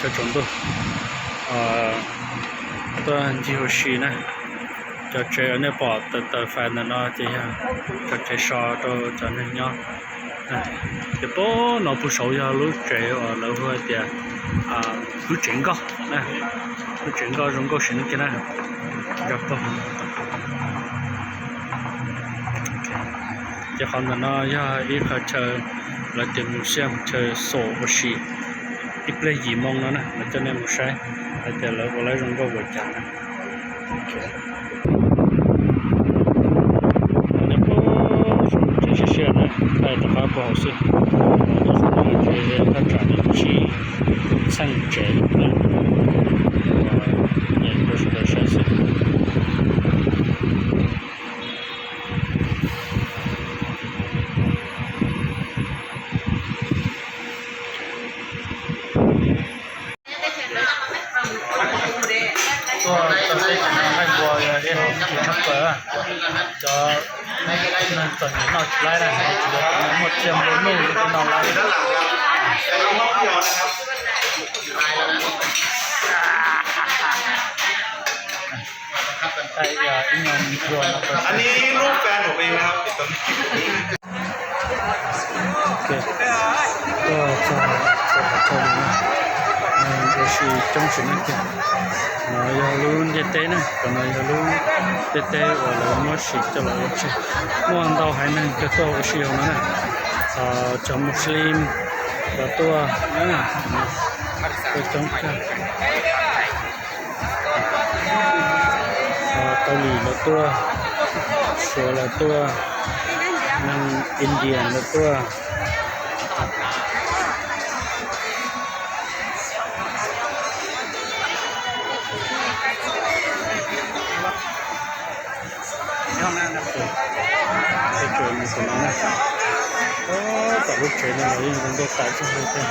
Cov tsaus ntuj tuaj ncig ua si na. Cov tsev uas nej pom tawm tawm fais ntawm no ces yog cov tsev so rau cov neeg nyob. Ces puag no puag saud yog lub tsev uas lawv hu tias lub tsev nkoj na, lub tsev nkoj zoo nkauj siab kiag na. Nco pog. Ces qhov ntawm no yog ib qho chaw lawv tias museum, chaw xauj ua si ib pliag yim moo no na, lawv coj nej mus saib hais tias lawv ua lawv zoo nkauj ua cas na. Tsev siab siab na, thaij rov qab puag hauv xwb. Tus zoo nkauj ces thaj tsam li tsib txheej tsev na, nyem rau sawv daws saib xwb. Tuaj txog teb chaws no thaij npua yog ib hom tshaj plaws, cov neeg txom nyem noj tsis laib na, tsis muaj txiaj nplua nuj li no lawm. Ib nyuag nplua no. Tuaj txog qhov chaw no, ua si coob tsis neej kiag. No yog lub ntiaj teb na, qhov no yog lub ntiaj teb uas lawv muab sim coj los ua tseg. Muaj ntau haiv neeg kawg tuaj ua si hauv no na. Cov Muslim los tuaj, tuaj coob kawg. Kaus Lim los tuaj, Suav los tuaj, neeg India los tuaj. Teb chaws Meskas no na, tom lub tsev no los yeej zoo nkauj tas txog li thiab.